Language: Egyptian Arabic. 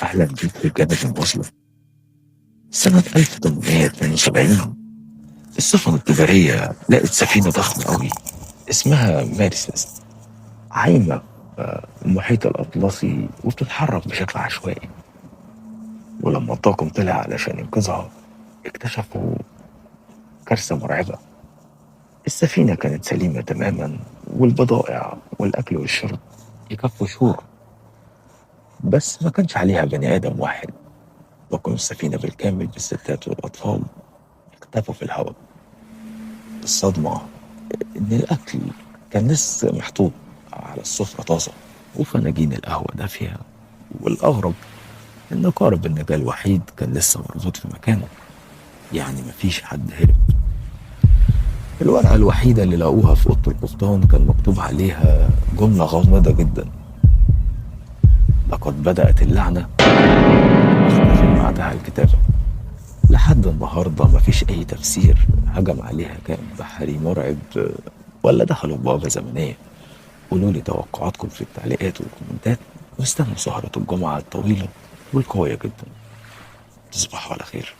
أهلا بيك في الجانب المظلم. سنة 1872 السفن التجارية لقت سفينة ضخمة أوي اسمها ماري سيليست عايمة في المحيط الأطلسي وبتتحرك بشكل عشوائي. ولما الطاقم طلع علشان ينقذها اكتشفوا كارثة مرعبة. السفينة كانت سليمة تماما، والبضائع والأكل والشرب يكفوا شهور، بس ما كانش عليها بني آدم واحد. طاقم السفينة بالكامل بالستات والأطفال اختفوا في الهواء. الصدمة إن الأكل كان لسه محطوط على السفرة طازة وفناجين القهوة دافية، والأغرب إن قارب النجاة الوحيد كان لسه مربوط في مكانه، يعني مفيش حد هرب. الورقة الوحيدة اللي لقوها في أوضة القبطان كان مكتوب عليها جملة غامضة جدا: لقد بدأت اللعنة. واختفت بعدها الكتابة. لحد النهاردة مفيش أي تفسير. هجم عليها كائن بحري مرعب ولا دخلوا بوابة زمنية؟ قولوا لي توقعاتكم في التعليقات والكومنتات، واستنوا سهرة الجمعة الطويلة والقوية جدا. تصبحوا على خير.